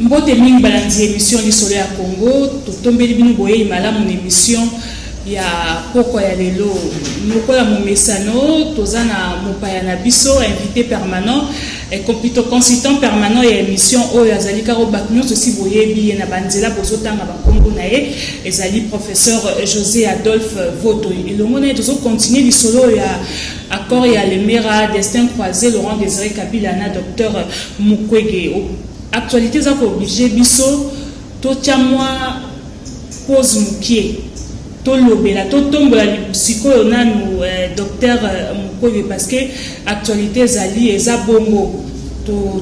Mbote mingi balandi émission Lisolo ya Congo. Totombeli bino boyei malamu na émission ya pokwa ya lelo. Lokola momesano, toza na mopaya na biso, invité permanent, plutôt consultant permanent ya émission oyo. Azali kaka bato nyonso si boyebi ye na banzela, bozotanga bakombo na ye, ezali professeur José Adolphe Voto. Elongo na ye, tozocontinue lisolo ya accord ya Lemera, destin croisé Laurent Désiré Kabila na docteur Mukwege. Actualité eza koobliger biso totya mwa pause mokie, tolobela, totombola sikoyo nanu docteur Mukwege, parce que actualité ezali, eza bongo.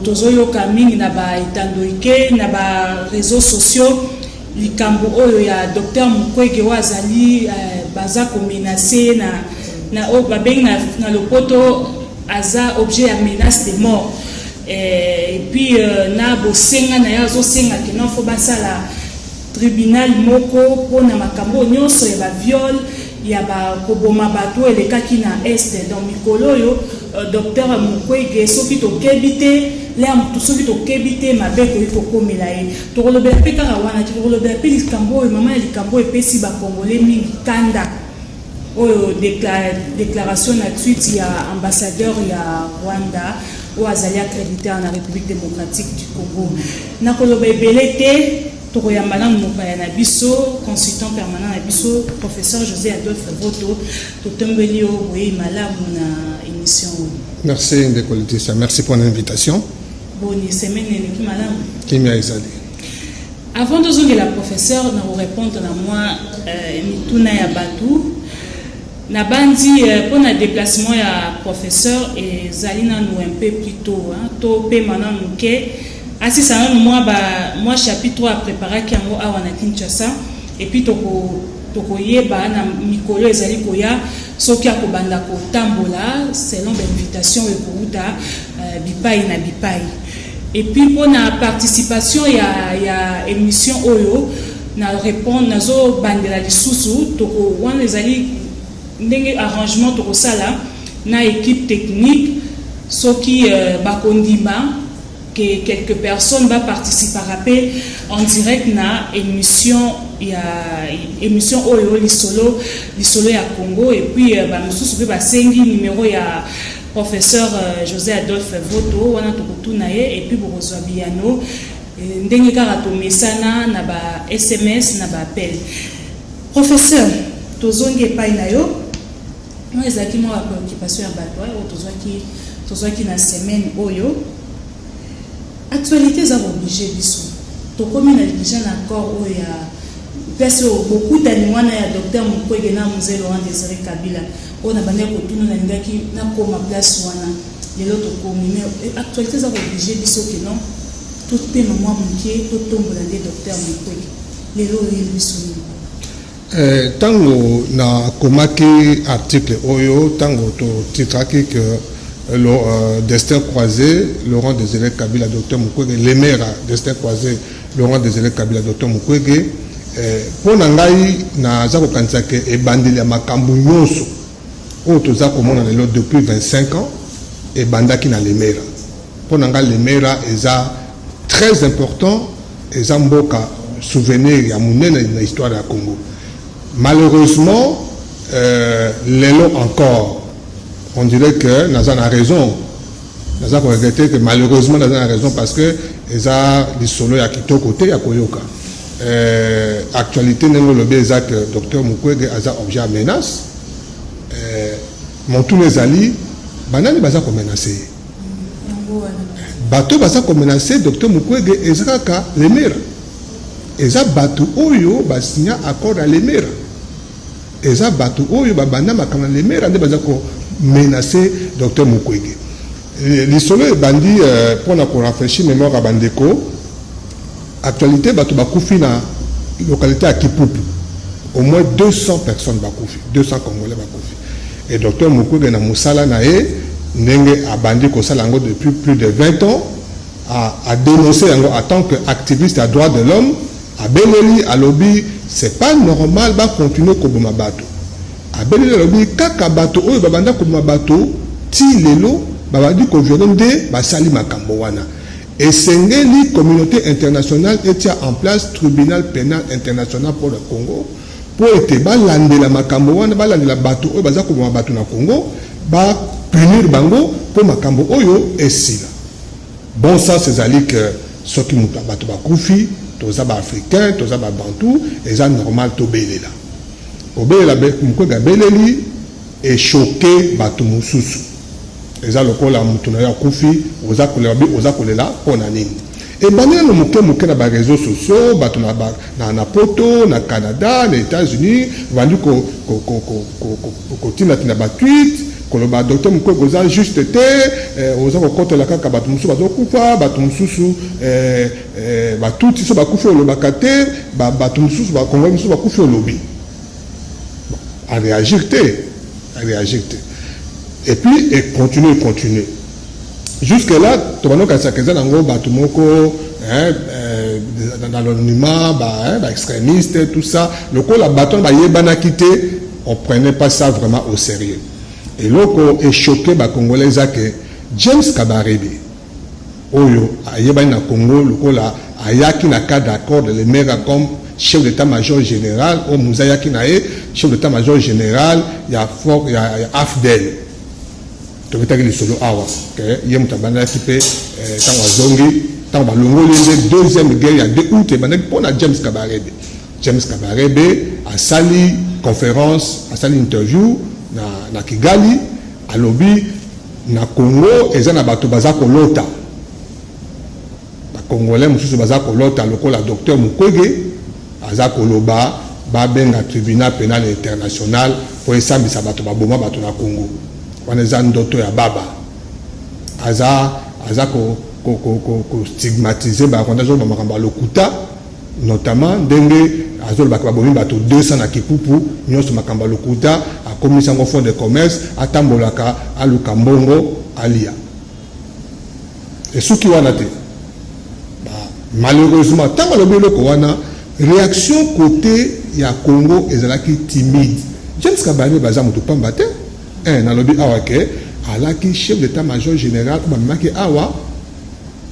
Tozoyoka mingi na baetando ike, na baréseaux sociaux, likambo oyo ya docteur Mukwege oyo azali baza komenacer na oyo babengi na lopoto aza objet ya menace de mort. Et puis na bosenga na ye, azosenga que non, faut basala tribunal moko mpona makambo oyo nyonso ya baviol, ya bakoboma bato oyo elekaki na Est. Donc mikolo oyo, docteur Mukwege, soki tokebi te, lere soki tokebi te, mabe ekoki kokomela ye. Tokolobela mpe kaka wana te, tokolobela mpe likambo oyo, mama ya likambo oyo epesi bakongole mingi kanda, oyo déclaration na tweet ya ambassadeur ya Rwanda oyo azali accrédité na République démocratique du Congo. Nakoloba ebele te, tokoyamba nanu mopaya na biso, consultant permanent na biso, professeur José Adolphe Voto. Totombeli yo boyei malamu na émission oyo. Merci ndeko Leticia, merci pour l'invitation. Boni semaine eleki malamu? Kimia ezali. Avant tozongela professeur na korépondre na mwa mituna ya bato, nabandi mpona déplacement ya professeur ezali nanu un peu plus tôt, hein, topema nanu moke, asisa nanu mwa chapitre oyo apréparaki yango awa na Kinshasa, et puis tokoyeba na mikolo ezali koya soki akobanda kotambola selon bainvitation oyo ekouta bipai na bipai. Et puis mpona participation ya émission oyo, na répondre, nazobandela lisusu, toko wana ezali ndenge arrangement tokosala na équipe technique, soki bakondima que quelques personnes baparticipera mpe en direct na émission ya émission oyo lisolo ya Congo. Et puis bamosusu mpe basengi numéro ya professeur José Adolphe Voto. Wana tokotuna ye et puis bokozwa biyano ndenge kaka tomesana na ba SMS, na baappel. Professeur, tozongi epai na yo. Oyo ezalaki mwa bapréoccupation ya bato oyo tozwaki na semaine oyo. Actualité eza koobliger biso, tokomi na déjà na accord oyo ya place oyo bokutani wana ya docteur Mukwege na Mzee Laurent Désiré Kabila, oyo na bandaki kotuna, nalingaki nakoma place wana, lelo tokomi. Mais actualité eza koobliger biso que non, totema mwa moke, totombola nde docteur Mukwege. Lelo oyebi biso nini? Ntango nakomaki article oyo, ntango totitraki que le destin croisé Laurent Désiré Kabila, docteur Mukwege, Lemera, destin croisé Laurent Désiré Kabila, docteur Mukwege, mpo na ngai naza kokanisa ke ebandeli ya makambo nyonso oyo toza komona lelo depuis 25 ans ebandaki na Lemera. Mpo na ngai, Lemera eza très important, eza mboka souvenir ya monene na histoire ya Congo. Malheureusement, lelo encore, on dirait que naza na raison, naza koregretter que malheureusement naza na raison, parce que eza lisolo ya kitoko te ya koyoka. Actualité, ndenge olobi, eza que docteur Mukwege aza objet ya menace. Motuna ezali: banani baza komenacer ye? Bato baza komenacer docteur Mukwege eza kaka Lemera, eza bato oyo basinya accord ya Lemera, eza bato oyo babanda makambo na Lemera nde baza komenacer docteur Mukwege. Lisolo ebandi, mpona korafraîchir mémoire ya bandeko, actualité, bato bakufi na localité ya Kipupu, au moins 200 personnes bakufi, 200 Congolais bakufi. Et docteur Mukwege, na mosala na ye, ndenge abandi kosala yango depuis plus de 20 ans, a dénoncé yango en tant que activiste ya droit de l'homme. Abeleli, alobi c'est pas normal bacontinue koboma bato. Abeleli, alobi kaka bato oyo babanda koboma bato ti lelo babandi kovioler nde basali makambo wana. Esengeli communauté internationale etia en place tribunal penal international pour le Congo mpo ete balandela makambo wana, balandela bato oyo baza koboma bato na Congo, ba punir bango mpo makambo oyo esila. Bon sens ezali que soki moto bato bakufi, toza ba Africain, toza ba Bantu, eza normal tobelela. Kobelela, Mukwege abeleli, echoquer bato mosusu. Eza lokola mutu na yo akufi, oza kolela, babi oza kolela mpo na nini? Ebandi nano moke moke na ba reseaux sociaux, bato na, ba, na, na poto, na Canada, na Etats-Unis, bandi kotindatinda ba tweet, koloba docteur Mukwege oza juste te, oza kokotela kaka bato mosusu bazokufa, bato mosusu batutsi so bakufi olobaka te, bato mosusu ba Congolais mosusu bakufi olobi. Bon, a réagir te, a réagir te. Et puis et continue, continue. Jusque là, tobanda kokanisaka eza nango bato moko, hein, dans l'anonymat, ba, hein, ba extrémiste, tout ça. Lokola bato wana bayebanaki te, on prenait pas ça vraiment au sérieux. Eloko echoqué ba Congolais eza ke James Kabarebe, oyo ayebani na Congo lokola ayaki na cadre accord de Lemera comme chef d'état-major général, oyo Mzee ayaki na ye chef d'état-major général ya fort ya AFDL. Tobetaki lisolo awa ke ye moto abandaki mpe ntango azongi, ntango balongoli nde deuxième guerre ya 2 août ebandaki mpona James Kabarebe. James Kabarebe asali conférence, asali interview na Kigali, alobi na Congo eza na bato baza kolota, Bacongolais mosusu baza kolota lokola docteur Mukwege aza koloba babenga tribunal pénal international mpo esambisa bato baboma bato na Congo. Wana eza ndoto ya baba. Aza kostigmatiser Barwanda, azoloba makambo ya lokuta, notamment ndenge azolobaka babomi bato 200 na Kipupu. Nyonso makambo ya lokuta, akomisi yango fond de commerce, atambolaka, aluka mbongo alia. Esuki wana te. Malheureusement, ntango alobi eloko wana, réaction côté ya Congo ezalaki timide. James Kabarebe baza moto pamba te. Nalobi awa ke alaki chef d'état major général oyo bamemaki awa.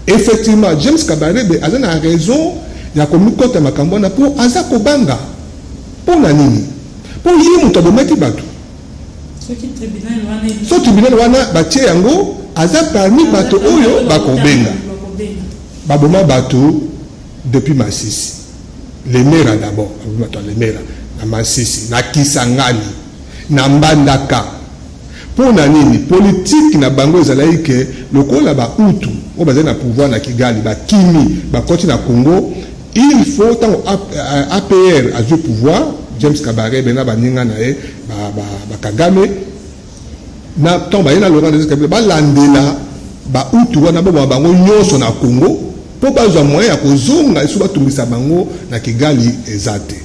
Effectivement, James Kabarebe aza na raison ya komikota makambo wana mpo aza kobanga. Mpo na nini? Mpo ye moto abomaki bato. So tribunal wana batie yango, aza parmi bato oyo bakobenga baboma bato depuis Masisi, Lemera d'abord, babomi bato ya Lemera, na Masisi, na Kisangani, na Mbandaka. Mpo na nini? Politike na bango ezalaki ke lokola Bahutu oyo bazali na pouvoir na Kigali bakimi, bakoti na Congo, il faut ntango APR azwi pouvoir, James Kabarebe na baninga na ye Bakagame, na ntango baye na Laurent Désiré Kabila, balandela Bahutu wana, baboma bango nyonso na Congo mpo bazwa moyen ya kozonga esu batungisa bango na Kigali. Eza te.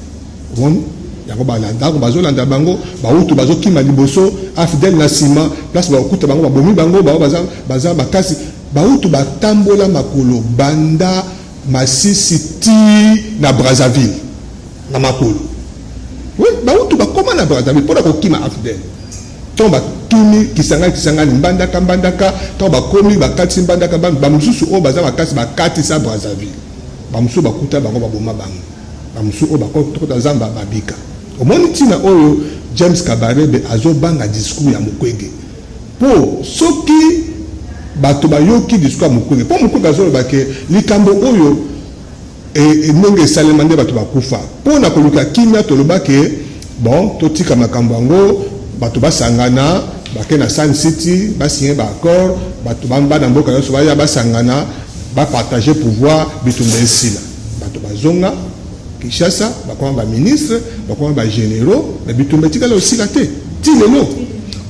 Omoni yango, balandako, bazolanda bango, Bahutu bazokima liboso, AFDL na nsima. Place bakokuta bango, babomi bango. Bango baza makasi. Bahutu batambola makolo banda Masisi ti na Brazzaville na makolo. Oui, Bahutu bakóma na Brazzaville mpona kokima AFDL. Ntango bakimi Kisangani, Kisangani, Mbandaka, Mbandaka, ntango bakomi, bakatisi Mbandaka, bamosusu oyo baza makasi bakatisa Brazzaville, bamosusu bakuta bango, baboma bango, bamosusu oyo bakota zamba babika. Omoni ntina oyo James Kabarebe azobanga discours ya Mukwege? Mpo soki bato bayoki discours ya Mukwege, mpo Mukwege azoloba ke likambo oyo ndenge esalema nde bato bakufa mpo na koluka kimia, toloba ke bon, totika makambo yango, bato basangana, bake na Sun City, basigner baaccord, bato bana mboka nyonso baya, basangana, bapartager pouvoir, bitumba esila, bato bazonga Kinshasa, bakoma baministre, bakoma bagénéraux. Na bitumba etikala osila te ti lelo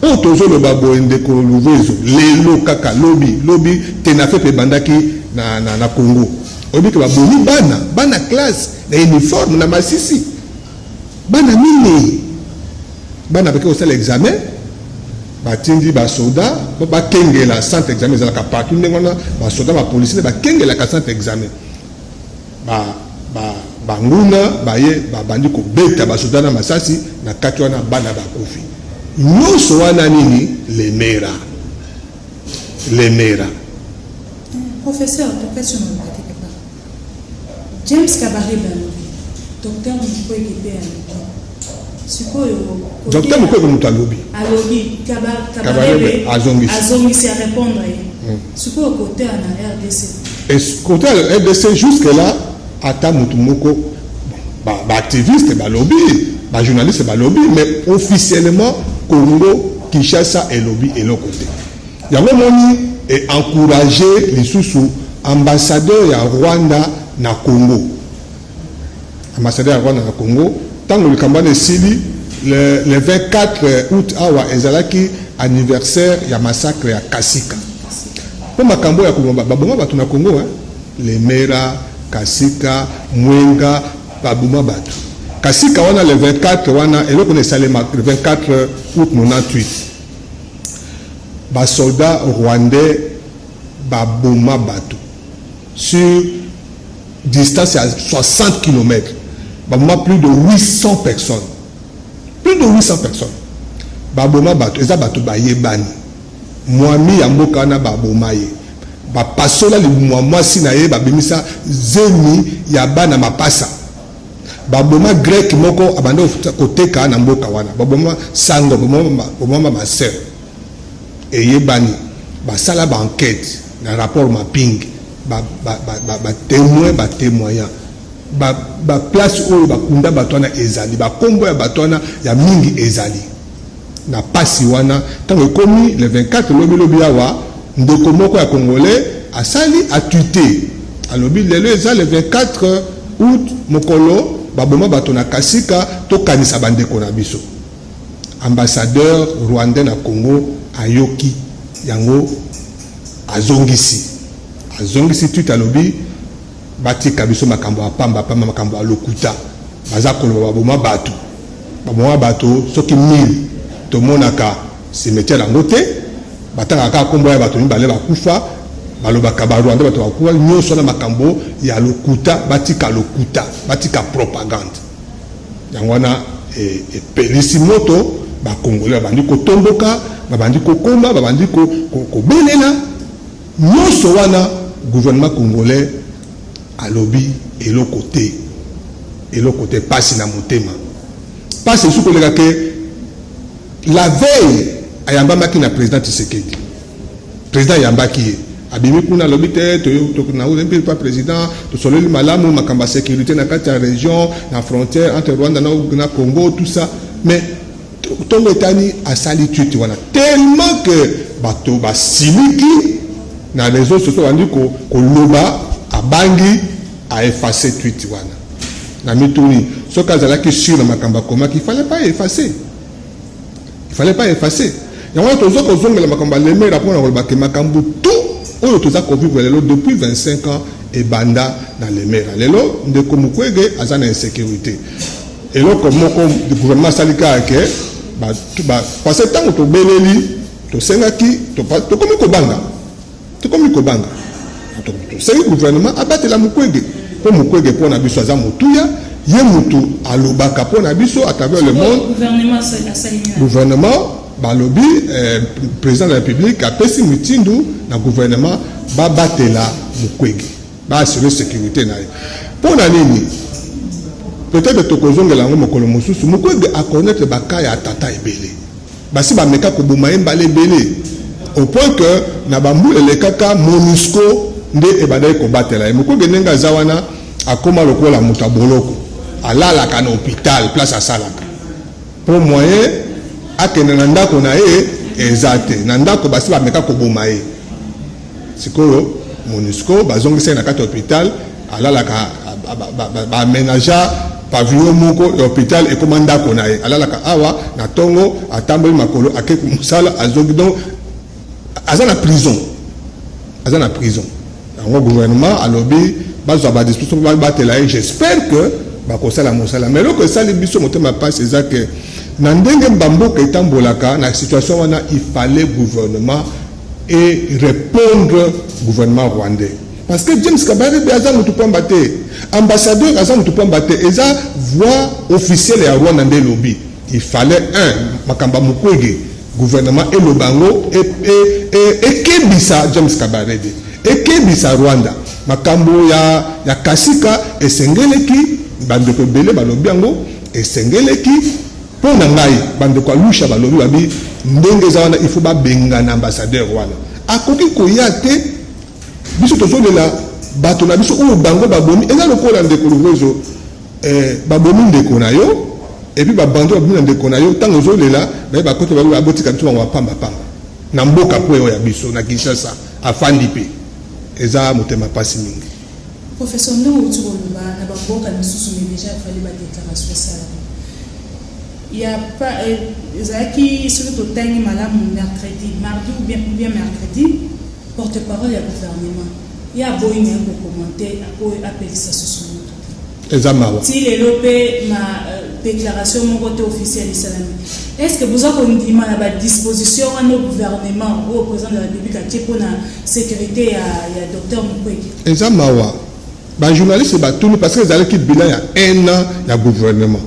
oyo tozoloba boye. Ndeko Luvezo, lelo kaka, lobi lobi Tenafep ebandaki na Congo. Oyebi ke babomi bana, bana classe na uniforme na Masisi, bana minei, bana bake kosala examen, batindi basoda bakengela centre examen. Ezalaka partout ndenge wana, basoda, bapolisier bakengelaka centre examen. Banguna baye, babandi kobeta basoda na masasi na kati wana, bana bakufi nyonso wana. Nini? Lemera, Lemera. Professeur, topesi yo maloba te papa. James Kabarebe alobi, Docteur Mukwege pe alobi. Sikoyo kote Docteur ya Mukwege mutu alobi. Alobi, Kabarebe Kabarebe azongisi. Azongisi, a répondre ye. Sikoyo kote ya na RDC. Et kote ya RDC jusque là ata mutu moko, ba activiste balobi, ba journaliste balobi, mais officiellement Congo Kinshasa elobi eloko te. Yango moni e encourager lisusu ambassadeur ya Rwanda na Congo. Ambassadeur ya Rwanda na Congo, tango likambo wana esili, le 24 août awa ezalaki anniversaire ya massacre ya Kasika. Po makambo ya koboma, baboma bato na Congo, hein? Lemera, Kasika, Mwenga, baboma bato. Kasika wana le 24 wana eloko na esalema le 24 août 98. Ba soldats rwandais baboma bato sur distance ya 60 kilomètres. Baboma plus de 800 personnes. Plus de 800 personnes. Baboma bato, eza bato bayebani. Mwami ya mboka wana baboma ye. Bapasola libumu ya mwasi na ye, babimisa zemi ya bana mapasa. Baboma grec moko abanda koteka na mboka wana. Baboma sango, baboma ma sœur. Eyebani, basala ba enquête na rapport mapping, ba témoin, ba témoignant. Ba place oyo bakunda bato wana ezali, ba kombo ya bato wana ya mingi ezali. Na pasi wana, tango ekomi le 24 lobi lobi awa, ndeko moko ya Congolais asali a tweeté. Alobi lelo eza le 24 août mokolo baboma bato na Kasika, tokanisa bandeko na biso. Ambassadeur rwandais na Congo ayoki yango, azongisi. Azongisi tweet alobi batika biso makambo ya pamba pamba, makambo ya lokuta. Baza koloba baboma bato. Baboma bato soki 1000 tomonaka cimetière yango te, batangaka kaka kombo ya bato mibale bakufa, balobaka ba Rwanda bato bakufa, nyonso na makambo ya lokuta, batika lokuta, batika propagande. Yango wana epelisi moto, ba Congolais babandi kotomboka, babandi kokoma, babandi kobelela. Nyonso wana gouvernement congolais alobi eloko te, eloko te, pasi na motema. Pasi esuki koleka ke la veille ayambamaki na président Tshisekedi. Président ayambaki ye, abimi kuna alobi te, na mpe pa président tosololi malamu makambo ya sécurité na kati ya région, na frontière entre Rwanda na Congo, tout ça. Mais ntongo etani asali tweet wana tellement que bato basiliki na réseaux sociaux, bandi koloba, abangi a effacer tweet wana. Na mituni soki azalaki sûr na makambo akomaki, il fallait pas effacer, il fallait pas effacer. Yango wana toza kozongela makambo ya Lemera mpona koloba ke makambo tout oyo toza kovivre lelo depuis 25 ans ebanda na Lemera. Lelo ndeko Mukwege aza na insécurité. Eloko moko gouvernement asali kaka ke parce que ntango tobeleli, tosengaki, tokomi kobanga, tokomi kobanga, tosengi gouvernement abatela Mukwege, mpo Mukwege mpo na biso aza motuya, ye mutu alobaka mpo na biso à travers le monde. Gouvernement balobi, président de la République apesi mitindu na gouvernement babatela Mukwege, baassurer sécurité na ye. Mpo na nini? Peut-être tokozongela yango mokolo mosusu. Mukwege akonaître baka ya tata ebele, basi bameka koboma ye mbala ebele, au point que na bambula elekaka MONUSCO nde ebandaki kobatela ye. Mukwege ndenge aza wana, akóma lokola moto ya boloko, alalaka na hôpital place asalaka, mpo moyen akende na ndako na ye eza te. Na ndako basi bameka koboma ye. Sikoyo MONUSCO bazongisa ye na kati ya hôpital, alalaka, baaménager pavillon moko ya hôpital ekóma ndako na ye. Alalaka awa na ntongo, atamboli makolo, ake mosala, azongi. Donc aza na prison, aza na prison. Yango gouvernement alobi bazwa badisposition mpo babatela ye. J'espère que bakosala mosala. Mais eloko esali biso motema mpasi eza ke na ndenge bamboka etambolaka na situation wana, il fallait gouvernement et répondre gouvernement rwandais, parce que James Kabarebe aza motu pamba te, ambassadeur aza motu pamba te, eza voix officielle ya Rwanda nde elobi. Il fallait un makambo ya Mukwege, gouvernement eloba yango, ekebisa James Kabarebe. Ekebisa Rwanda makambo ya Kasika. Esengeleki, bandeko ebele balobi yango, esengeleki mpo na ngai, bandeko ya Lucha balobi, babi ndenge eza wana, il faut babengana ambassadeur wana, akoki koya te. Biso tozolela bato na biso oyo bango babomi. Eza lokola ndeko Luwezo, babomi ndeko na yo, et puis babandi babomi na ndeko na yo. Ntango ozolela, baye bakota, babi babotika biso bango bapambapamba na mboka po oyo ya biso na Kinshasa afandi mpe eza motema mpasi mingi. Professeur, ndenge outi koloba, na bamboka misusu mais déjà efali badéclaration esalama ya pa. Ezalaki, soki totangi malamu, mercredi, mardi ou bien mercredi, porte-parole ya gouvernement ye aboyi na ye kocommenter oyo apelisa susu moto te. Eza mawa. Ti lelo mpe ma déclaration moko te officielle esalami. Est ce que boza kondima na badisposition wana gouvernement oyo président de la République atie mpona sécurité ya docteur Mukwege? Eza mawa. Bajournaliste batuni, parce que ezalaki bilan ya un an ya gouvernement.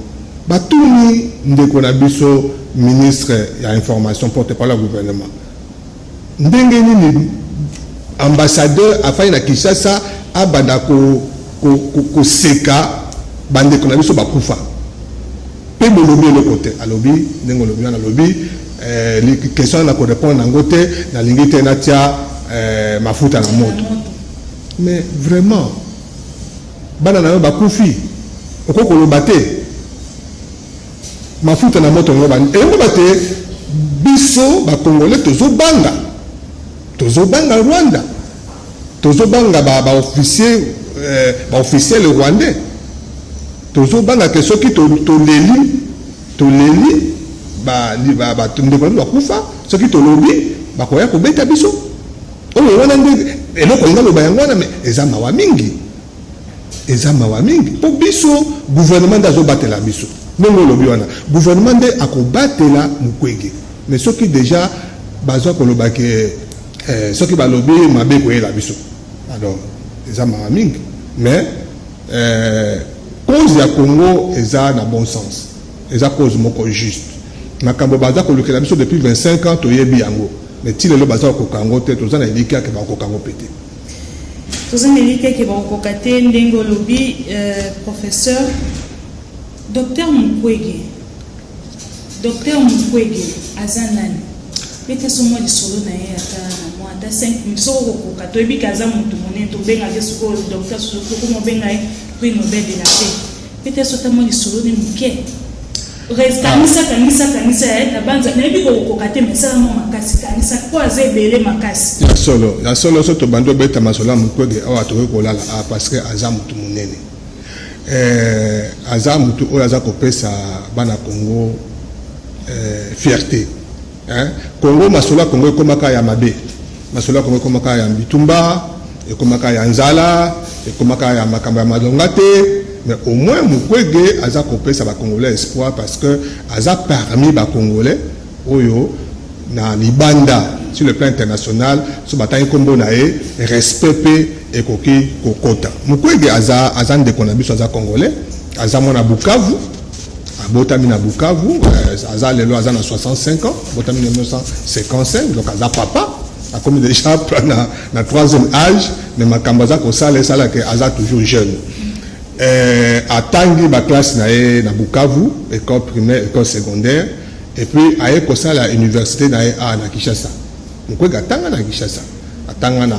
Batuni ndeko na biso ministre ya information, porte-parole ya gouvernement, ndenge nini ambassadeur afandi na Kinshasa, abanda koseka bandeko na biso bakufa, mpe bolobi eloko te? Alobi ndenge olobi wana, alobi question na korépondre yango te, nalingi te natia mafuta na moto. Mais vraiment, bana na yo bakufi, okoki koloba te mafuta na moto yango elongo te? Biso bacongolais tozobanga, tozobanga Rwanda, tozobanga baofficier, baofficiel rwandais. Tozobanga ke soki toleli, toleli ndeko na biso bakufa, soki tolobi, bakoya kobeta biso. Oyo wana nde eloko olinga loba yango wana. Mais eza mawa mingi, eza mawa mingi mpo biso, gouvernement nde azobatela biso. Ndenge olobi wana, gouvernement nde akobatela Mukwege. Mais soki déjà bazwa koloba ke soki balobi mabe koyela biso, alors eza mawa mingi. Mais cause ya Congo eza na bon sens, eza cause moko juste. Makambo baza kolukela biso depuis 25 ans, toyebi yango, mais ti lelo baza kokoka yango te. Toza na elikya ke bakokoka yango mpe te. Toza na elikya ke bakokoka te, ndenge olobi. Professeur, docteur Mukwege, docteur Mukwege aza nani? Beta so mwa lisolo na ye, ata na mwa ata 5 minutes soki okokoka. Toyebi ke aza motu monene, tobengaki sikoyo docteur, tokoma obenga ye prix Nobel de la paix. Beta so ata mwa lisolo ne moke. Kanisa, kanisa, kanisa ye na banza. Nayebi kokoka te, mais sala mwa makasi, kanisa po aza ebele makasi. Ya solo, ya solo, so tobandi obeta masolo ya Mukwege awa, tokoki kolala awa, parce que aza motu monene. Aza motu oyo aza kopesa bana Congo fierté, hein? Congo, masolo ya Congo ekomaka ya mabe, masolo ya Congo ekomaka ya bitumba, ekomaka ya nzala, ekomaka ya makambo ya malonga te. Mais au moins Mukwege aza kopesa bacongolais espoir, parce que aza parmi bacongolais oyo na libanda, sur le plan international, so batangi nkombo na ye, respect mpe ekoki kokota. Mukwege aza ndeko na biso, aza congolais, aza mwana Bukavu, abotami na Bukavu. Aza lelo aza na 65 ans, abotami na 1955, donc aza papa, akomi déjà na troisième âge, mais makambo aza kosala esalaka aza toujours jeune. Atangi baklasse na ye na Bukavu, école primaire, école secondaire, et puis aye kosala université na ye a na Kinshasa. Mukwege atanga na Kinshasa, atanga na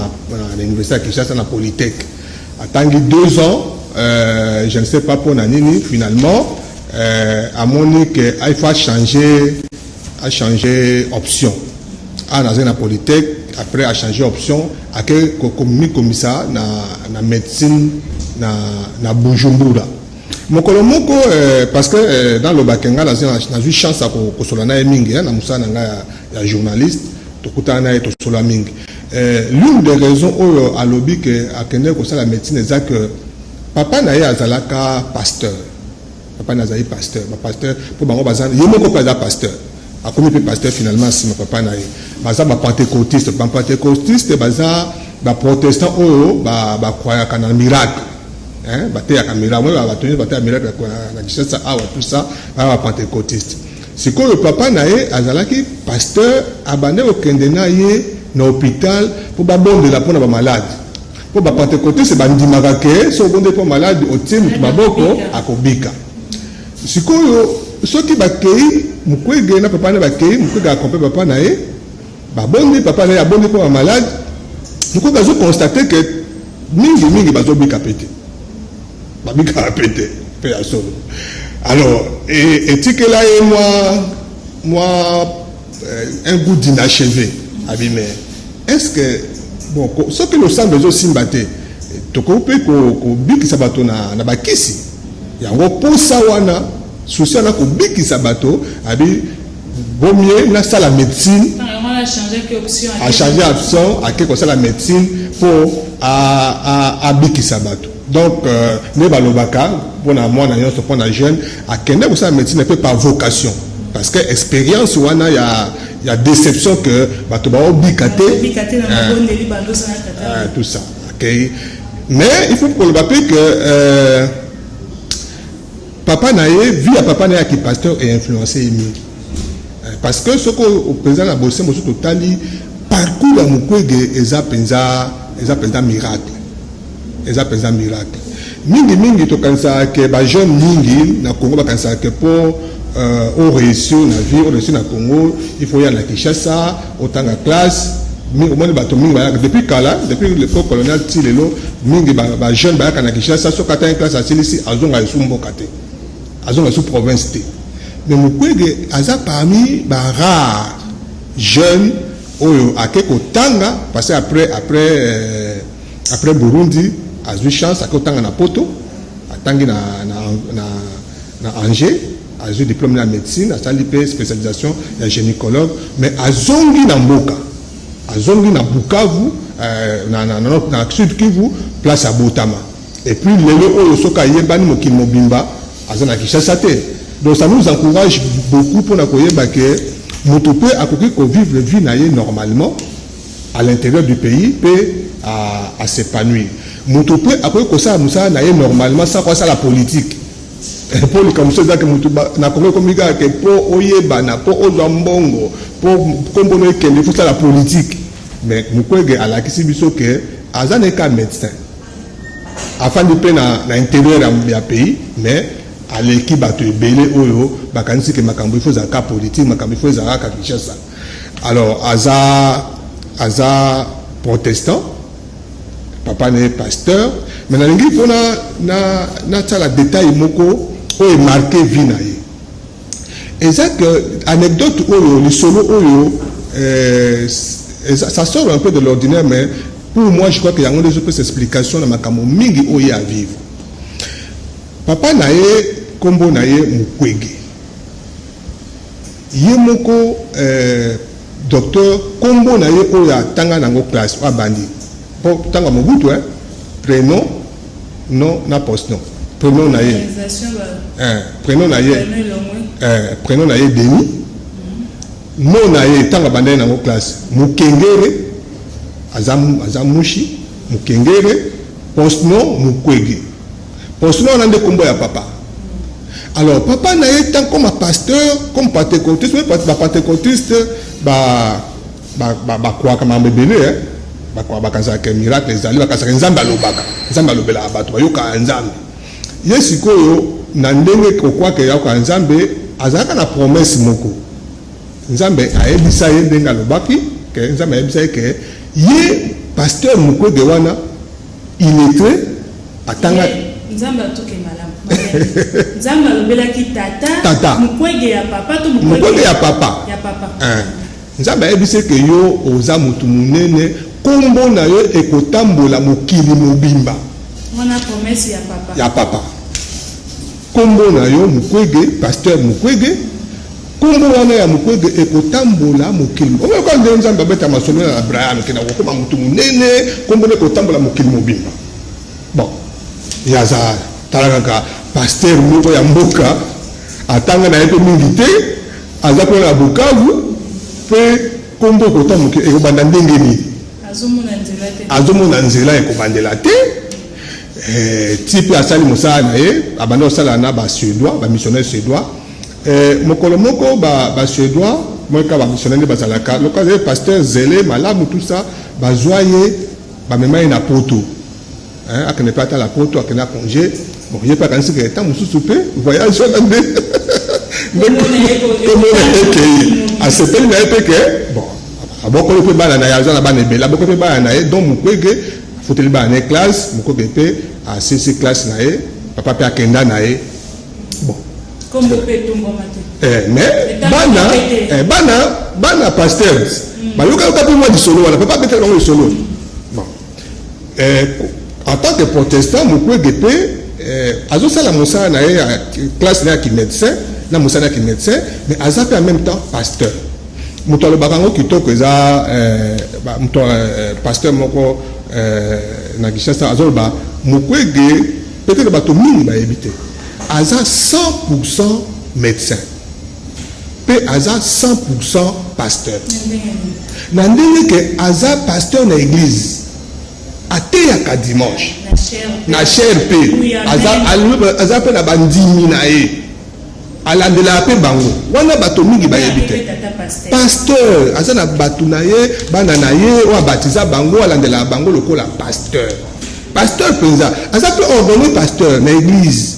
université ya Kinshasa, na Polytech. Atangi 2 ans, je ne sais pas mpo na nini, finalement amoni ke il faut achanger option. A nazali na Polytech, après achanger option, ake komikomisa na médecine na Bujumbura. Mokolo moko, parce que nalobaki ngai nazwi chance ya kosola na ye mingi na mosala na ngai ya journaliste. Tokutana na ye, tosola mingi. L'une des raisons oyo alobi ke akende kosala médecine eza ke papa na ye azalaka pasteur. Papa na azali pasteur. Bapasteur mpo bango baza, ye moko mpe aza pasteur, akomi mpe pasteur finalement nsima. Papa na ye baza bapentecôtiste. Bapentecôtiste baza baprotestant oyo bacroyaka na miracle, bateyaka miracle. Oyo bato nyonso bateya miracle na Kinshasa awa, tout ça, baza bapentecôtiste. Sikoyo papa na ye azalaki pasteur, abande kokende na ye. na hôpital mpo babondela mpona bamalade, mpo bapentecôtiste bandimaka ke so obondeli mpo malade, otie motu maboko, akobika. Sikoyo soki bakei, Mukwege na papa na bakei, Mukwege accompagne papa na ye, babondi, papa na ye abondi mpo bamalade. Mukwege azoconstater ke mingimingi bazobika pe te, babikaka pe te mpe ya solo. Alors etikela ye mwa un goût d'inachevé. Abi mais est ce que bon, soki losambo ezosimba te, tokoki mpe kobikisa bato na bakisi yango? Posa wana, souci wana, kobikisa bato, abi bomie nasala médecine. Achange option, ake kosala médecine mpo abikisa bato. Donc nde balobaka mpona mwana nyonso, mpona jeune akende kosala médecine mpe par vocation, parce que expérience wana ya déception que bato baobika te, tout ça, okay. Mais il faut koloba mpe que papa na ye, vie ya papa na ye aki pasteur einfluence ye mingi, parce que soki mpenza na bose mosusu totali parcours ya Mukwege, eza mpenza miracle, eza mpenza miracle. Mingimingi tokanisaka ke bajeune mingi na Congo bakanisaka ke mpo oréussir na vie, oréussir na Congo, il faut ya na Kinshasa, otanga classe. Omoni bato mingi bayaka depuis kala, depuis l'époque coloniale ti lelo, mingi bajeune bayaka na Kinshasa. Soki atangi classe, asilisi, azonga esu mboka te, azonga esu province te. Mais Mukwege aza parmi barare jeune oyo ake kotanga, parce que après Burundi, azwi chance, ake kotanga na Poto. Atangi na Angers, azwi diplôme na médecine, asali mpe spécialisation ya gynécologue. Mais azongi na mboka, azongi na Bukavu, na Sud Kivu, place abotama. Et puis lelo oyo, soki ayebani mokili mobimba, aza na Kinshasa te. Donc ça nous encourage beaucoup mpona koyeba ke moto mpe akoki kovivre vie na ye normalement à l'intérieur du pays mpe à s'épanouir. Moto mpe akoki kosala mosala na ye normalement sans kosala politique, mpo likambo so ezaki motu na Kongo ekomi kaka ke mpo oyebana, mpo ozwa mbongo, mpo nkombono ekende, fo sala politique. Mais Mukwege alakisi biso ke aza na eka médecin, afandi mpe na intérieur ya pays, mais aleki bato ebele oyo bakanisi ke makambo ifo ezalaka politique, makambo ifo ezalaka kaka Kinshasa. Alors aza protestant, papa na ye pasteur. Mais nalingi mpona nasala détail moko oyo emarquer vie na ye. Eza ke anecdote oyo, lisolo oyo, ça sort un peu de l'ordinaire, mais pour moi je crois que yango nde ezopesa explication na makambo mingi oyo ye avivre. Papa na ye, nkombo na ye Mukwege, ye moko docteur. Nkombo na ye oyo atanga nango classe, oyo abandi, mpo ntango ya Mobutu, prénom, nom na postnom. Prénom na ye, prénom na ye Denis. Nom na ye ntango abandaki nango classe, Mukengere, aza Mushi Mukengere. Postnom Mukwege. Postnom wana nde nkombo ya papa. Alors papa na ye, tant comme pasteur, comme pentecôtiste, bapentecôtiste bakwaka makambo ebele, bakanisaka miracle ezali, bakanisaka Nzambe alobaka, Nzambe alobelaka bato, bayokaka Nzambe. Ye sikoyo, na ndenge kokwaka eyokaka Nzambe, azalaka na promesse moko. Nzambe ayebisa ye, ndenge alobaki ke Nzambe ayebisa ye ke ye pasteur Mukwege wana, illettré, atanga. Nzambe atuke malamu. Nzambe alobelaki tata? Tata. Mukwege ya papa to? Mukwege ya papa. Ya papa. Nzambe ayebisi ke yo oza motu monene, nkombo na yo ekotambola mokili mobimba. Wana promesse ya papa. Ya papa. Nkombo na yo Mukwege, pasteur Mukwege, nkombo wana ya Mukwege ekotambola mokili. Oyoka nde Nzambe abeta masolo na Abraham ke na kokóma motu monene, nkombo na ekotambola mokili mobimba. Bon, ye aza, tala kaka, pasteur moko ya mboka, atanga na ye mpe mingi te, aza mpona na Bukavu mpe nkombo ekota mokili ekobanda ndenge nini? Azomona nzela te. Azomona nzela ekobandela te. Ti mpe asali mosala na ye, abanda kosala na basuédois, bamissionnaire suédois. Mokolo moko basuédois Moi kaka bamissionnaire nde bazalaka lokola azali pasteur zele malamu, tout ça, bazwa ye, bamema ye na Poto. Hein, akende mpe atala Poto, akende na congé. Bon, ye mpe akanisi ke ntango mosusu mpe voyage wana nde komona ekei, asepeli na ye mpe ke bon, abokoli mpe bana na ye, aza na bana ebele, abokoli mpe bana na ye. Donc Mukwege afuteli bana na ye classe, Mukwege mpe asilisi classe na ye, papa mpe akenda na ye. Bon, kombo mpe etombwama te. Mais bana bana pasteur bayokayoka mpe mwa lisolo wana, papa abetela bango lisolo. Bon, en tant que protestant, Mukwege mpe azosala mosala na ye ya classe na ye ya kimédecin, na mosala ya kimédecin, mais aza mpe en même temps pasteur. Moto alobaka yango kitoko eza moto pasteur moko na Kinshasa. Azoloba Mukwege, peut-être bato mingi bayebi te, aza 100 médecin mpe aza 100 pasteur. Na ndenge ke aza pasteur na église, ateyaka dimanche na chaire, mpe aza mpe na bandimi na ye, alandelaka mpe bango wana. Bato mingi bayebi te, pasteur aza na bato na ye, bana na ye oyo abatiza bango, alandelaka bango lokola pasteur. Pasteur mpenza, aza mpe ordonné pasteur na église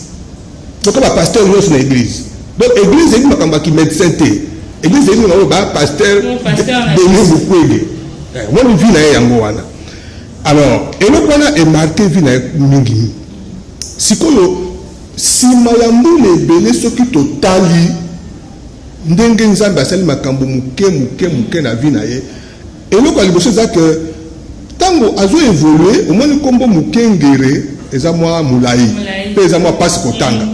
lokola bapasteur nyonso na église. Donc église eyebi makambo ya kimédecin te, église eyebi makambo bapasteur Denis Mukwege. Omoni vie na ye yango wana. Alors eloko wana emarquer vie na ye mingi. Sikoyo, nsima ya mbula ebele, soki totali ndenge Nzambe asali makambo moke moke moke na vie na ye, eloko ya liboso eza ke ntango azo évoluer, omoni nkombo Mokengere eza mwa molai mpe eza mwa mpasi kotanga.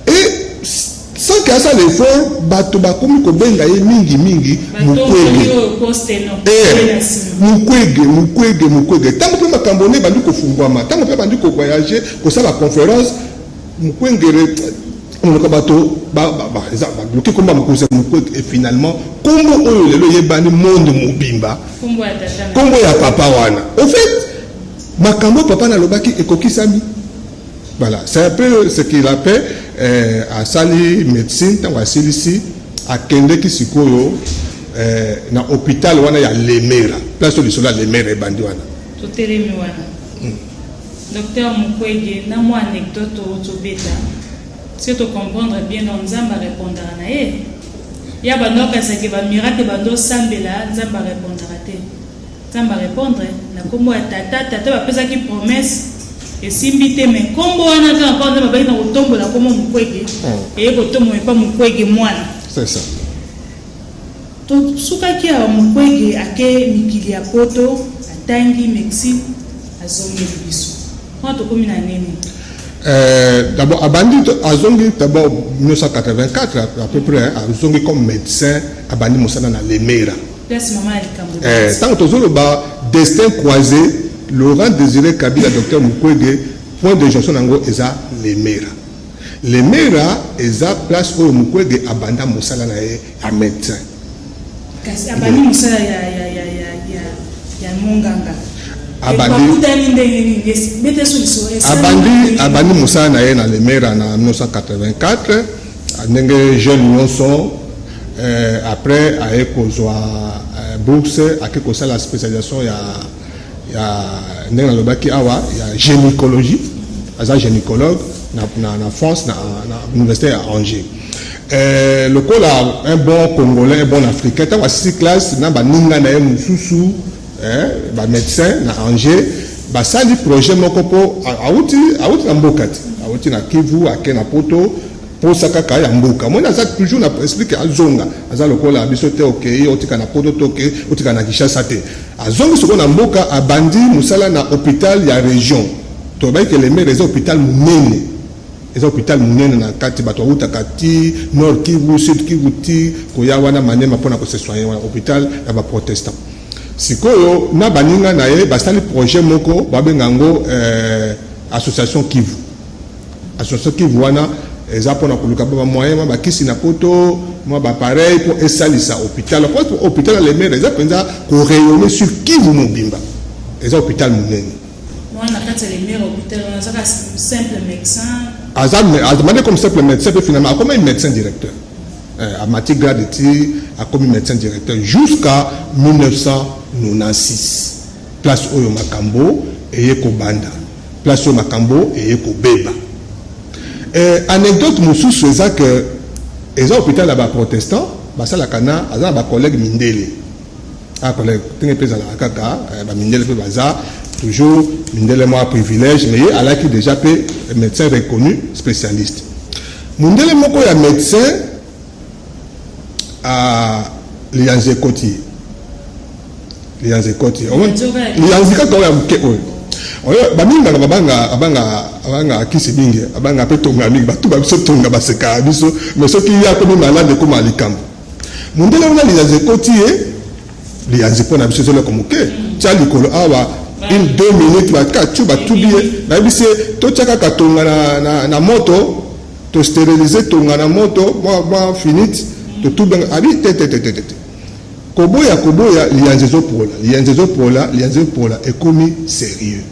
Et sans ke asala effort, bato bakomi kobenga ye mingimingi Mukwege, Mukwege, Mukwege, Mukwege. Ntango mpe makambo ne ebandi kofungwama, ntango mpe bandi kovoyage, kosala conférence, Mukwengere monoko, bato baluki kombo ya mokonzi ya Mukwege. Et finalement kombo oyo lelo eyebani monde mobimba, kombo ya papa wana. Au fait, makambo papa nalobaki ekokisami. Voilà, c'est un peu ce qu'il a fait. Asali médecine, ntango asilisi, akendeki sikoyo na hôpital wana ya Lemera, place oyo lisolo ya Lemera ebandi wana. Totelemi wana, docteur Mukwege, na mwa anecdote oyo tobeta, soki tocomprendre bien, donc Nzambe arépondaka na ye ya bando akanisaki bamiracle, bando osambela, Nzambe arépondaka te. Nzambe arépondre na nkombo ya tata. Tata bapesaki promesse, esimbi te, mais nkombo wana kaka mpo Nzambe abaki na kotombola nkombo Mukwege, eye kotombola epa Mukwege mwana. C'est ça. Tosukaki awa: Mukwege ake mikili ya Poto, atangi médecine, azongeli biso wana. Tokomi na nini? D'abord abandi, azongi d'abord 1984 à peu près, azongi comme médecin, abandi mosala na Lemera. Place mama ya likambo. Ntango tozoloba destin croisé, Laurent Désiré Kabila, docteur Mukwege, point de jonction yango eza Lemera. Lemera eza place oyo Mukwege abanda mosala na ye ya médecin. Kasi abandi mosala ya monganga, bakutani ndenge nini? Bete so lisolo. Abandi mosala na ye na Lemera na 1984, ndenge jeune nyonso. Après aye kozwa bourse, ake kosala spécialisation ya ndenge nalobaki awa ya gynécologie. Aza gynécologue na France, na université ya Angers. Lokola un bon Congolais, un bon Africain, ntango asisi classe na baninga na ye mosusu bamédecin na Angers, basali projet moko mpo awuti na mboka te, awuti na Kivu, ake na Poto, posa kaka ya mboka. Moni aza toujours na esprit ke azonga, aza lokola biso te, okei otika na Poto te, okei otika na Kinshasa te. Azongi sikoyo na mboka, abandi mosala na hôpital ya région. Tolobaki ke Lemera eza hôpital monene, eza hôpital monene na kati bato awutaka ti Nord Kivu, Sud Kivu, ti koya wana Maniema mpona kose soigner wana, hôpital ya baprotestant. Sikoyo na baninga na ye basali projet moko, babenga yango association Kivu. Association Kivu wana eza mpona koluka bamoyen, mwa bakisi na Poto, mwa baappareil mpo esalisa hôpital, po hôpital ya Lemera eza mpenza korayonner sur Kivu mobimba, eza hôpital monene. Wana kati ya Lemera, hôpital wana, azaka simple médecin? Aza abandi comme simple médecin, mpe finalement akoma médecin directeur. Amati grade ti Akomi médecin directeur jusqu'à 1996, place oyo makambo eye kobanda, place oyo makambo eye kobeba. Anecdote mosusu eza ke eza hôpital ya baprotestant, basalaka na, aza na bacollègue mindele. Collègue ndenge mpe ezalaka kaka, bamindele mpe baza toujours mindele, mwa privilège, mais ye alaki déjà mpe médecin reconnu, spécialiste. Mondele moko ya médecin, liyanzi ekoti ye, liyanzi ekoti, liyanzi kaka oyo ya moke oyo oyo bamingaka, babanga, abanga kisi mingi, abanga mpe tonga mingi. Batuba biso tonga, basekaka biso, mais soki ye akomi malade, ekóma likambo. Mondele wana, liyanzi ekoti ye. Liyanzi mpo na biso ezoloko moke, tia likolo awa, une 2 minutes, bakatu batubi ye. Nayebisi ye totia kaka tonga na moto, tostériliser tonga na moto mwa finite, totubi. Abi te, te, te, te, te, koboya, koboya, liyanzi ezopola, liyanzi ezopola, liyanzi ezopola, ekomi sérieux.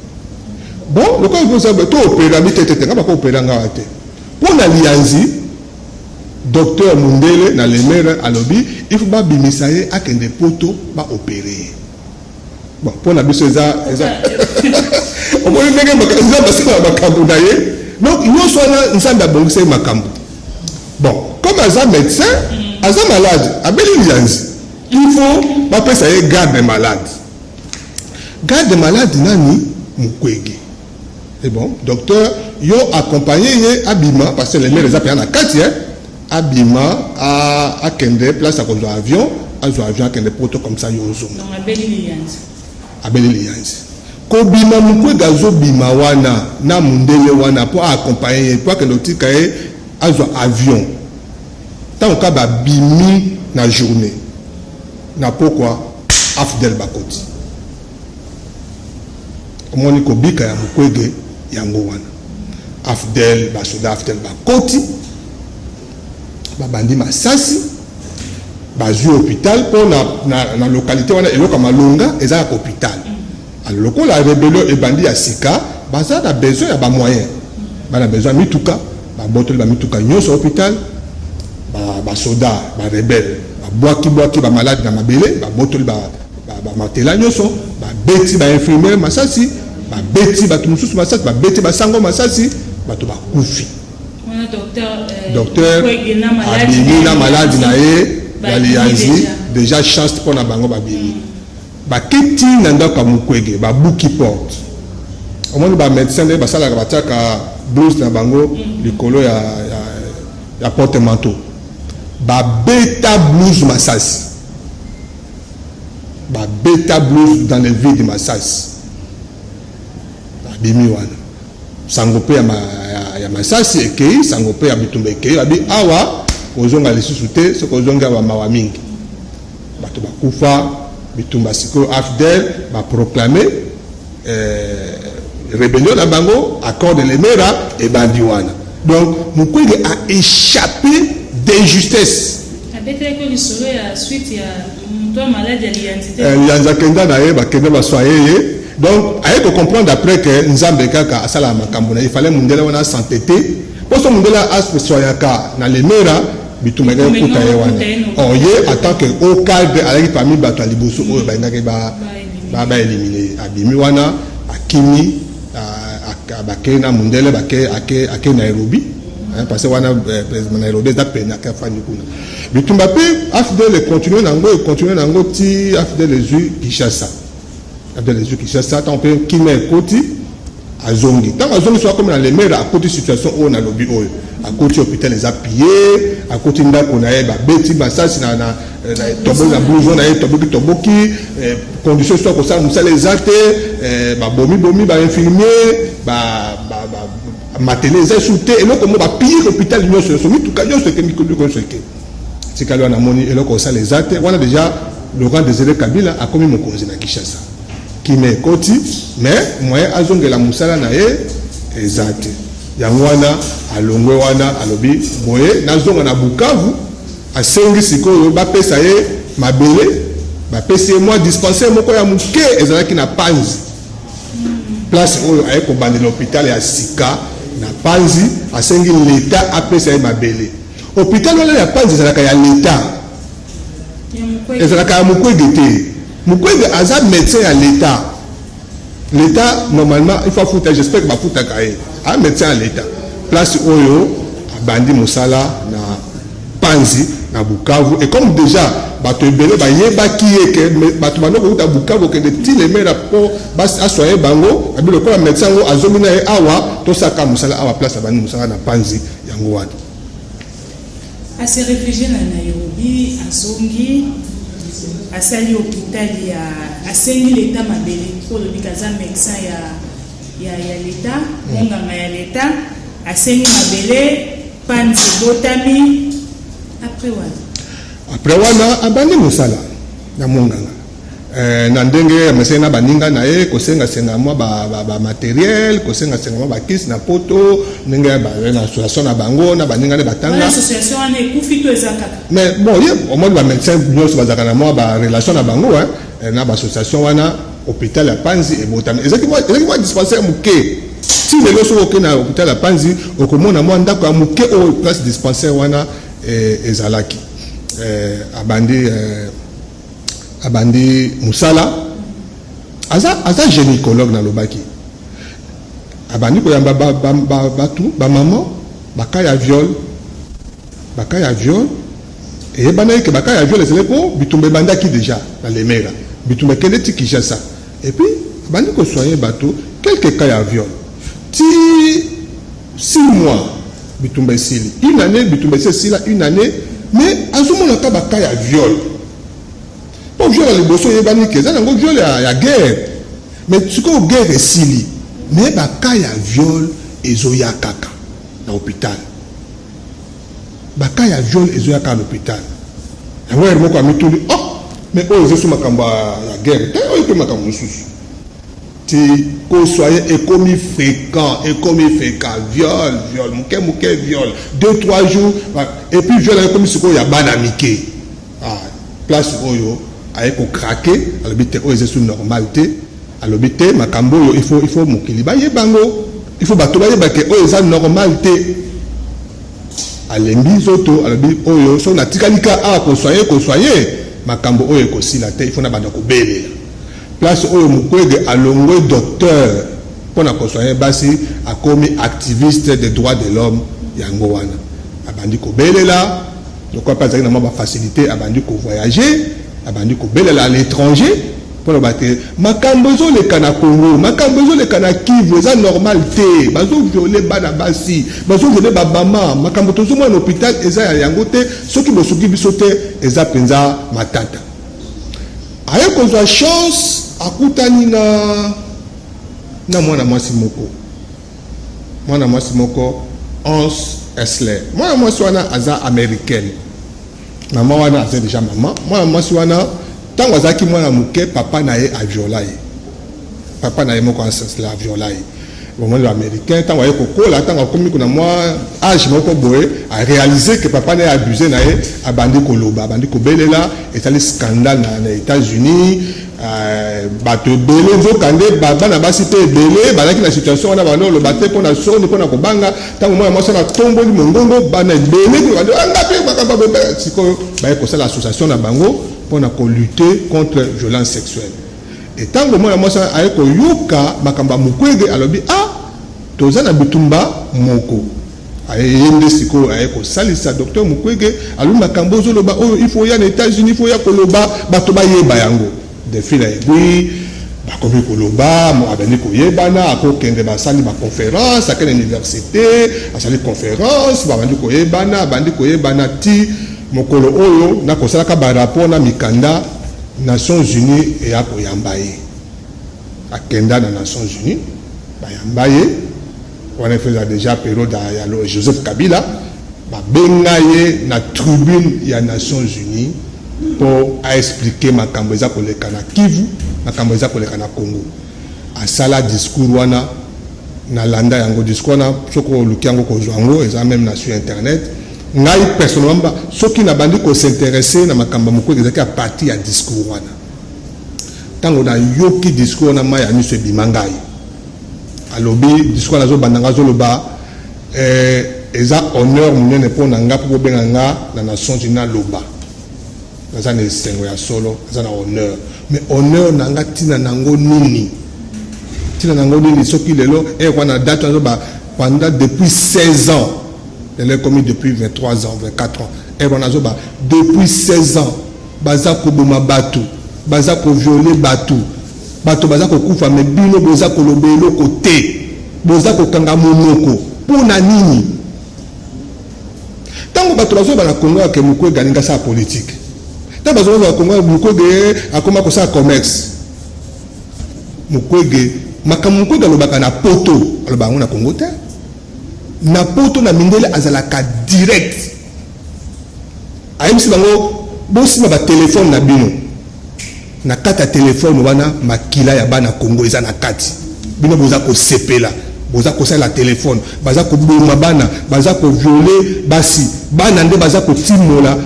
Bon, lokola to opérer, bi te, te, te, nga bako opérer nga te mpo na liyanzi. Docteur mundele na Lemera alobi il faut babimisa ye, akende Poto, baopérer ye. Bon, mpo na biso eza omoni ndenge Nzambe asala makambo na ye. Donc nyonso wana, Nzambe abongisa ye makambo. Bon, comme aza médecin, aza malade, abeli liyanzi, il faut bapesa ye garde malade. Garde malade nani? Mukwege. Et bon, docteur, yo accompagné ye, abima, parce que Lemera eza mpenza na kati. Abima, akende place akozwa avion, azwa avion, akende Poto, comme ça yo ozonga. Abeli liyanzi. Kobima, Mukwege azobima wana na mundele wana mpo aaccompagne ye, mpo akende kotika ye, azwa avion. Ntango ka babimi na journée, na pokwa, AFDL bakoti. Omoni kobika ya Mukwege yango wana. AFDL, basoda AFDL bakoti, babandi masasi, bazwi hôpital mpo na localité wana eloko ya malonga eza ya hôpital. Alors lokola rébellion ebandi ya sika, baza na besoin ya bamoyen, bana besoin ya mituka, babotoli bamituka nyonso ya hôpital. Basoda barebele babwaki-bwaki bamalade na mabele, babotoli bamatela nyonso, babeti bainfirmière masasi, babeti bato mosusu masasi, babeti basango masasi, bato bakufi. Docteur abimi na maladi na ye ya liyanzi déjà. Chance mpo na bango, babimi, baketi na ndako ya Mukwege, babuki porte. Omoni bamédecin nde basalaka, batiaka blouse na bango likolo ya porte manteau. Babeta blouse masasi, babeta blouse dans le vide masasi. Babimi wana, sango mpe ya masasi ekei, sango mpe ya bitumba ekei. Babi awa kozonga lisusu te, soki ozongi awa, mawa mingi, bato bakufa. Bitumba sikoyo, AFDL baproclame rébellion na bango, accord de Lemera ebandi wana. Donc Mukwege a échappé d'injustesse. Abetelaki lisolo ya suite ya moto ya maladi ya liyanzi te? Liyanzi, akenda na ye, bakenda basoye ye. Donc aye kocomprendre après ke Nzambe kaka asalaka makambo na ye. Fallait mundele wana asante te, mpo so mundele asoyaka na Lemera, bitumba ekaki kuta ye wana. Or ye en tant que haut cadre azalaki parmi bato ya liboso oyo balingaki baélimine ye. Abimi wana, akimi, bakei na mundele, ake Nairobi, parce que wana Nairobi eza pene. Ake, afandi kuna. Bitumba mpe AFDL econtinue nango, econtinue nango ti AFDL ezwi Kinshasa. AFDL ezwi Kinshasa, ntango mpe kimia ekoti, azongi. Ntango azongi, so akomi na Lemera, akoti situation oyo nalobi oyo. Akoti hôpital eza pillé, akoti ndako na ye, babeti masasi na toboki na blouson na ye, toboki toboki. Condition so akosala mosala eza te, babomibomi bainfirmier, matele eza esu te, eloko mo bapiller hôpital nyonso nyonso, mituka nyonso eke, mikolo nyonso eke. Tikali wana, amoni eloko kosala eza te. Wana déjà Laurent Désiré Kabila akomi mokonzi na Kinshasa, kimia ekoti, mais moyen azongela mosala na ye eza te. Yango wana alongwe wana, alobi boye: nazonga na Bukavu. Asengi sikoyo bapesa ye mabele, bapesi ye mwa dispensaire moko ya moke ezalaki na Panzi, place oyo aye kobandela hôpital ya sika na Panzi. Asengi leta apesa ye mabele. Hôpital wana ya Panzi ezalaka ya leta. Ezalaka ya Mukwege te. Mukwege aza médecin ya l'État. L'État, normalement, il faut afuta. J'espère que bafutaka ye. Aza médecin ya l'État. Place oyo abandi mosala na Panzi, na Bukavu, et comme déjà bato ebele bayebaki ye ke bato banda kouta Bukavu okende ti Lemera mpo asoye bango, abi lokola médecin yango azongi na ye awa, tosaka mosala awa. Place abandi mosala na Panzi, yango wana. Ase réfugié na Nairobi, azongi, asali hôpital ya, asengi leta mabele po olobi aza médecin ya leta, monganga ya leta, asengi mabele. Panzi ebotami après wana. Après wana, abandi mosala na monganga na ndenge amesali na baninga na ye, kosengasenga mwa bamatériel, kosengasenga mwa bakisi na Poto, ndenge na association na bango na baninga nde batanga. Association wana ekufi to eza kaka? Mais bon, ye omoni, bamédecin nyonso bazalaka na mwa barelation na bango na baassociation wana. Hôpital ya Panzi ebotami, ezalaki mwa dispensaire moke. Ti lelo, soki okende na hôpital ya Panzi, okomona mwa ndako ya moke oyo place dispensaire wana ezalaki. Abandi mosala, aza gynécologue. Nalobaki abandi koyamba bato, bamama, bacas ya viol. Bacas ya viol eyebanaki ke bacas ya viol ezali mpo bitumba ebandaki déjà na Lemera, bitumba ekende ti Kinshasa. Et puis abandi kosoigne bato, quelques cas ya viol, ti 6 mois bitumba esili, une année bitumba esi esila, une année, mais azomonaka bacas ya viol. Mpo viol ya liboso oyebani ke eza nango viol ya guerre, mais sikoyo guerre esili, mais bacas ya viol ezoya kaka na hôpital. Bacas ya viol ezoya kaka na hôpital. Yango heure moko amituli: "Oh, mais oyo eza so makambo ya guerre te, oyo mpe makambo mosusu." Ti kosoye ekomi fréquent, ekomi fréquent, viol, viol moke moke, viol 2, 3 jours, et puis viol ekomi sikoyo ya bana mike. Ah, place oyo aye kocraquer, alobi te, oyo eza su normal te. Alobi te, makambo oyo, il faut mokili bayeba yango, il faut bato bayeba ke oyo eza normal te. Alembi nzoto, alobi oyo soki natikali ka awa kosoye kosoye, makambo oyo ekosila te, il faut na banda kobelela. Place oyo Mukwege alongwe docteur mpona kosoye basi, akomi activiste des droits de l'homme. Yango wana abandi kobelela. Lokola mpe azalaki na mwa bafacilité, abandi kovoyage, abandi kobelela à l'étranger mpona bate makambo ezoleka na Congo, makambo ezoleka na Kivu eza normal te. Bazoviole bana basi, bazoviole babama, makambo tozomona na hôpital eza ya yango te. Soki bosuki biso te, eza mpenza matata. Aye kozwa chance, akutani na mwana mwasi moko, mwana mwasi moko Hans Esler. Mwana mwasi wana aza Américaine. Mama wana aza déjà mama. Mwana mwasi wana, ntango azalaki mwana moke, papa na ye aviola ye. Papa na ye moko Hans Esler aviola ye. Bomoni Baaméricain, ntango aye kokola, ntango akomi kuna mwa âge moko boye, aréalise ke papa na ye abuse na ye. Abandi koloba, abandi kobelela, ezali scandale na États-Unis. Bato ebele, nzokande bana basi mpe ebele bazalaki na situation wana, banda oloba te mpo na soni, mpo na kobanga. Ntango mwana mwasi wana atomboli mongongo, bana ebele anga mpe makambo bobe. Sikoyo baye kosala association na bango mpona kolutter contre violence sexuelle. Ntango mwana mwasi aye koyoka makambo ya Mukwege, alobi: "Ah, toza na bitumba moko." Aye nde sikoyo aye kosalisa docteur Mukwege. Alobi: "Makambo ozoloba oyo, il faut ya na États-Unis, il faut ya koloba, bato bayeba yango." De fil à aiguille, bakomi koloba, abandi koyebana, akokende, basali baconférence, akende université, asali conférence, babandi koyebana, abandi koyebana ti mokolo oyo nakosalaka barapport na mikanda, Nations Unies eya koyamba ye. Akenda na Nations Unies, bayamba ye. Wana efeza déjà période ya Joseph Kabila. Babenga ye na tribune ya Nations Unies mpo aexpliquer makambo eza koleka na Kivu, makambo eza koleka na Congo. Asala discours wana, nalanda yango. Discours wana, soki oluki yango, kozwa yango, eza même na sur internet. Ngai personnellement, soki nabandi kos'intéresser na makambo ya Mukwege, ezalaki à partir ya discours wana. Ntango nayoki discours wana, mai ya miso ebima ngai. Alobi discours wana, azobanda nga, azoloba: "Eza honneur monene mpo na nga mpo bobenga nga na Nations Unies naloba." Naza na esengo ya solo, naza na honneur. Mais honneur na nga tina nango nini? Tina nango nini soki lelo eh wana date wana ba pendant depuis 16 ans, lelo ekomi depuis 23 ans, 24 ans. Eh wana ba depuis 16 ans baza koboma bato, baza kovioler bato, bato baza kokufa, mais bino boza koloba eloko te, boza kokanga monoko mpona nini? Ntango bato bazoba na Kongo yake Mukwege alingi asala politique, ntango bazoba na Kongo Mukwege akoma kosala commerce, Mukwege, makambo Mukwege alobaka na Poto, alobaka yango na Kongo te. Na Poto, na mindele, azalaka direct. Ayebisi bango: bosimba batelefone na bino, na kati ya telefone wana makila ya bana Kongo eza na kati. Bino boza kosepela, boza kosalela telefone, baza koboma bana, baza kovioler basi, bana nde baza kotimola,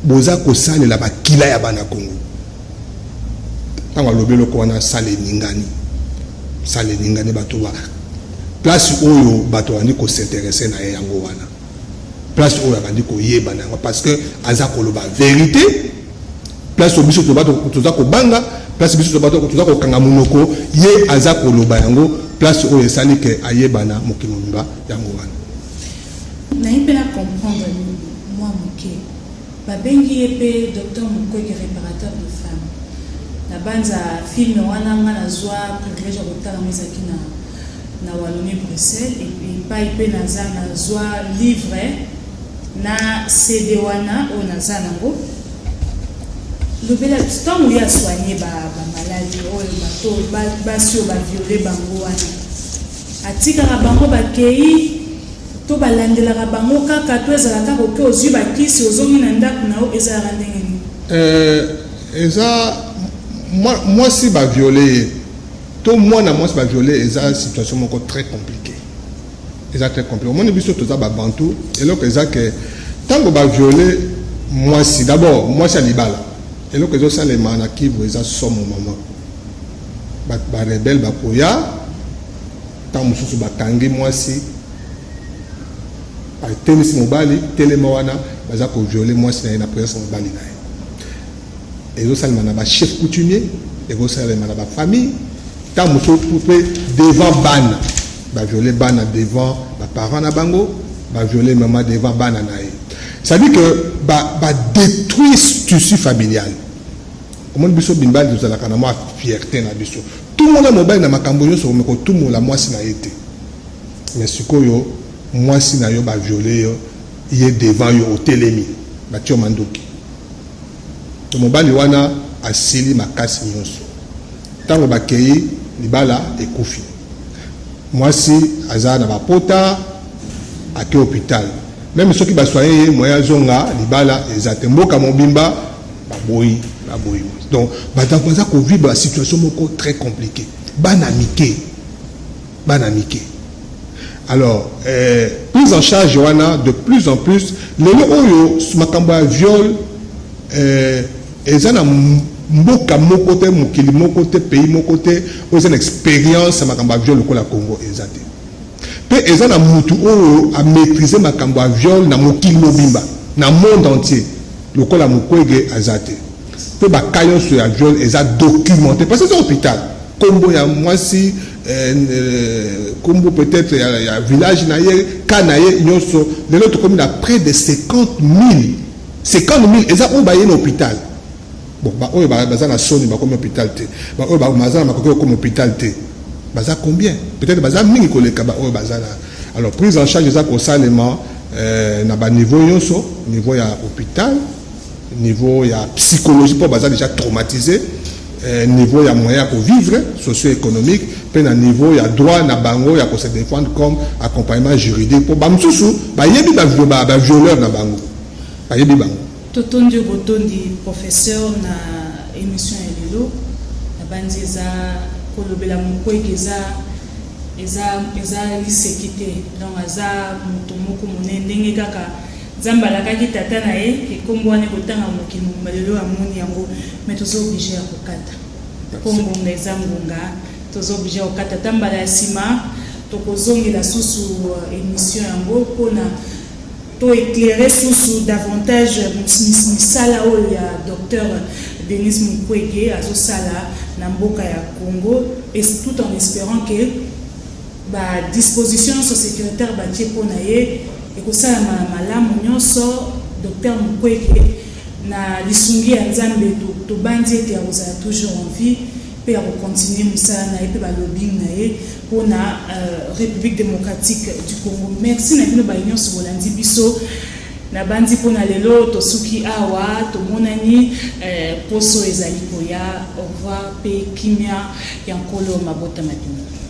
boza kosalela makila ya bana Kongo. Ntango alobi eloko wana, sala eningani, sala eningani. Bato ba place oyo bato bandi kos'intéresser na ye, yango wana place oyo abandi koyeba na yango, parce que aza koloba vérité. Place oyo biso toza kobanga, place biso toza kokanga monoko, ye aza koloba yango. Place oyo esali ke ayebana mokili mobimba, yango wana. Nayi mpe na comprendre mwa moke, babengi ye mpe docteur Mukwege, réparateur de femme. Na banza film wana, nga nazwa privilège ya kotala ngo, ezalaki na Wallonie Bruxelles. Epai mpe naza nazwa livre na CD wana oyo naza nango. Lobela ntango ye asoigne bamaladi oyo, bato basi oyo baviole bango wana, atikaka bango bakei to balandelaka bango kaka, to ezala kaka oke, ozwi bakisi, ozongi na ndako na yo? Ezalaka ndenge nini? Eza mwasi baviole ye to mwana mwasi baviole, eza situation moko très compliqué, eza très compliqué. Omoni, biso toza babantu, eloko eza ke ntango baviole mwasi, d'abord mwasi ya libala, eloko ezosalema na Kivu eza somo mama. Barebelles bakoya, ntango mosusu bakangi mwasi, atelisi mobali, telema wana, baza kovioler mwasi na ye na présence mobali na ye. Ezosalema na bachef coutumier, ekosalema na bafamille, ntango mosusu mpe devant bana, baviole bana devant baparent na bango, baviole mama devant bana na ye. C'est-à-dire que badétruire ba tissu familial. Omoni, biso mibali tozalaka na mwa fierté na biso, tumola mobali na makambo nyonso, ome kotumola mwasi na ye te. Mais sikoyo mwasi na yo baviole yo ye devant yo, otelemi, batie yo mandoki to mobali wana asili makasi nyonso. Ntango bakei, libala ekufi, mwasi aza na bapota, ake hôpital, même soki basoigne ye, moyen azonga libala eza te. Mboka mobimba baboyi, baboyi. Donc bato baza kovivre basituation moko très compliqué, bana mike, bana mike. Alors prise en charge wana, de plus en plus lelo oyo makambo ya viol eza na mboka moko te, mokili moko te, pays moko te oyo eza na expérience ya makambo ya viol lokola Congo, eza te. Mpe eza na mutu oyo amaîtrise makambo ya viol na mokili mobimba, na monde entier, lokola Mukwege, aza te. Mpe baka nyonso ya viol eza documenté, parce que eza hôpital, nkombo ya mwasi, nkombo peut-être ya village na ye, ka na ye nyonso. Lelo tokomi na près de 50 000, 50 000 eza oyo baye na hôpital. Bon, baoyo baza na soni bakomi hôpital te, baoyo baza na makoki kokomi hôpital te baza combien? Peut-être baza mingi koleka baoyo baza na. Alors prise en charge eza kosalema na baniveau nyonso: niveau ya hôpital, niveau ya psychologie mpo baza déjà traumatisé, niveau ya moyen ya kovivre socio-économique, mpe na niveau ya droit na bango ya kose défendre, comme accompagnement juridique, mpo bamosusu bayebi bavioleur na bango, bayebi bango. Totondi, botondi professeur na émission ya lelo. Nabandi eza kolobela Mukwege, eza liseki te. Donc aza moto moko monene, ndenge kaka Nzambe alakaki tata na ye ke nkombo wana ekotanga mokili mobimba, lelo amoni yango. Mais toza obligé ya kokata mpo ngonga eza ngonga, toza obligé ya kokata. Ta mbala ya nsima tokozongela susu émission yango mpona To éclairer susu davantage misala oyo ya docteur Denis Mukwege azosala na mboka ya Congo, et tout en espérant que ba disposition nyonso sécuritaire batie mpo na ye ekosalama na malamu nyonso. Docteur Mukwege, na lisungi ya Nzambe, tobandi ete akozala toujours en vie mpe ya kocontinue mosala na ye mpe balobbying na ye mpona République démocratique du Congo. Merci na bino baye nyonso bolandi biso. Nabandi mpona lelo tosuki awa. Tomonani poso ezali koya. Au revoir mpe kimia ya Nkolo mabota na bino.